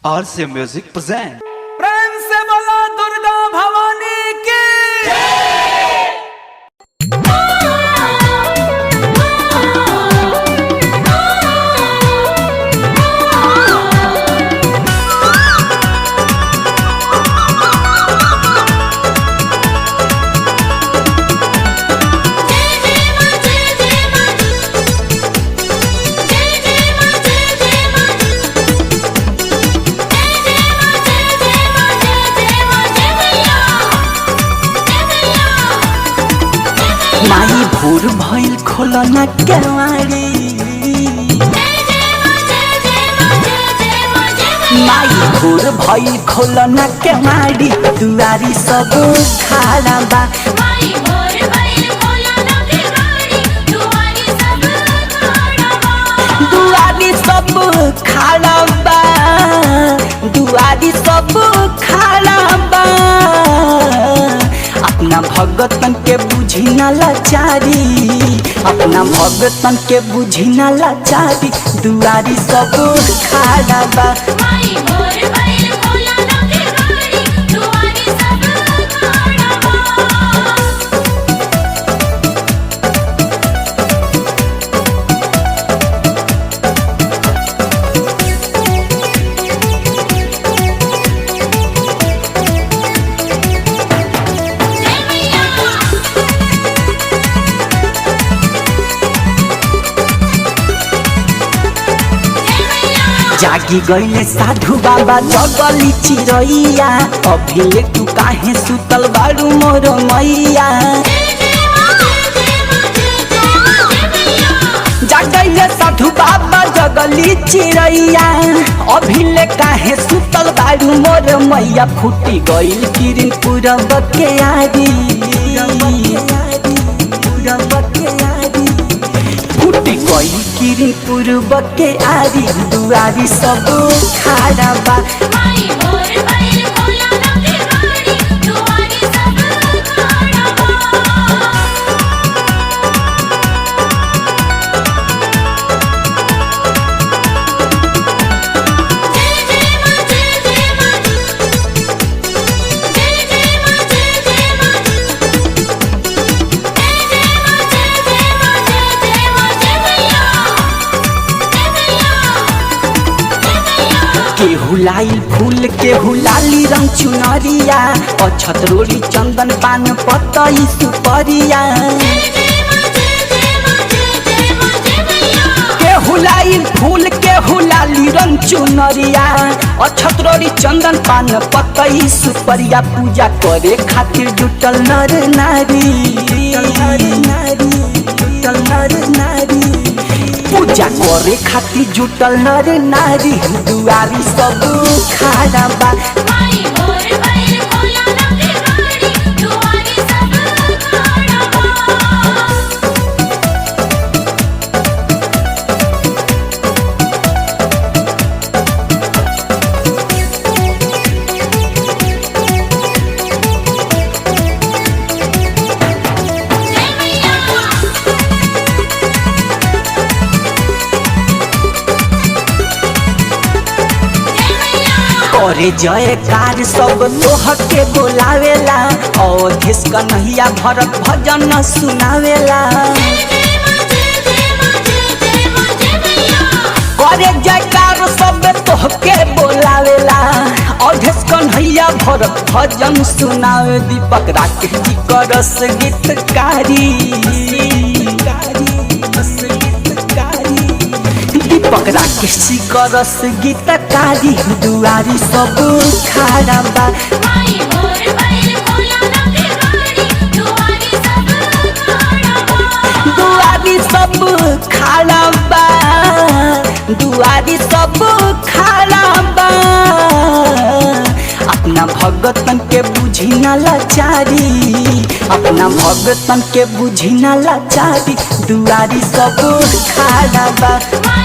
RC Music present. प्रेम से बोला दुर्गा भवानी की। जय जय मां, जय जय मां, जय जय मां, जय जय मां, जय जय मां, जय जय मां, जय जय मां, जय मैया, जय मैया, जय मैया। माई भोर भइल खोलना केवाड़ी। जय जय मां, जय जय मां, जय जय मां, जय मैया। माई भोर भइल खोलना केवाड़ी, दुआरी सब खाड़ा बा। माई मोर बैल खोला ना केवाड़ी, दुआरी सब खाड़ा बा। दुआरी सब खाड़ा बा, दुआरी सब खाड़ा बा। अपना भगतन के बुझी ना लाचारी, अपना भगतन के बुझी ना लाचारी, दुआरी सब खाड़ा बा। माई मोर बैल खोला ना केवाड़ी, दुआरी सब खाड़ा बा। जय मैया। जय मैया। जागी गईले साधु बाबा, जगली चिरैया, अभिले तू काहे सुतल बारू मोर मैया? जय जय मां, जय जय मां, जय जय मां, जय मैया। जागैले साधु बाबा, जगली चिरैया, अभिले काहे सुतल बारू मोर मैया? फूटी गईल किरिन पूरब के आरी, फूटी गईल किरिन पूरब के आरी, दुआरी सब खाड़ा बा। माई मोर बैल खोला ना केवाड़ी, दुआरी सब खाड़ा बा। जय जय मां, जय जय मां, जय जय मां, जय जय मां, जय जय मां, जय जय मां, जय जय मां, जय मैया, जय मैया, जय मैया। केहू लाइल फूल, केहू लाली रंग चुनरिया, अछत रोड़ी चंदन पान पतई सुपरिया। जय जय मां, जय जय मां, जय जय मां, जय मैया। केहू लाइल फूल, केहू लाली रंग चुनरिया, अछत रोड़ी चंदन पान पतई सुपरिया। पूजा करे खातिर जुटल नर नारी, जुटल नर नारी, पूजा करे खातिर जुटल नर नारी, दुआरी सब खाड़ा बा। माई मोर बैल खोला ना केवाड़ी, दुआरी सब खाड़ा बा। जय मैया। जय मैया। करे जयकार सब तोह के बोलावेला, अवधेश कन्हैया भरत भजन सुनावेला। जय जय मां, जय जय मां, जय जय मां, जय मैया। करे जयकार सब तोह के बोलावेला, अवधेश कन्हैया भरत भजन सुनावे। दीपक राकेश जी करस गीतकारी, दीपक राकेश जी करस गीतकारी, दुआरी सब खाड़ा बा। माई मोर बैल खोला ना केवाड़ी, दुआरी सब खाड़ा बा। दुआरी सब खाड़ा बा, दुआरी सब खाड़ा बा। अपना भगतन के बुझी ना लाचारी, अपना भगतन के बुझी ना लाचारी, दुआरी सब खाड़ा बा। माई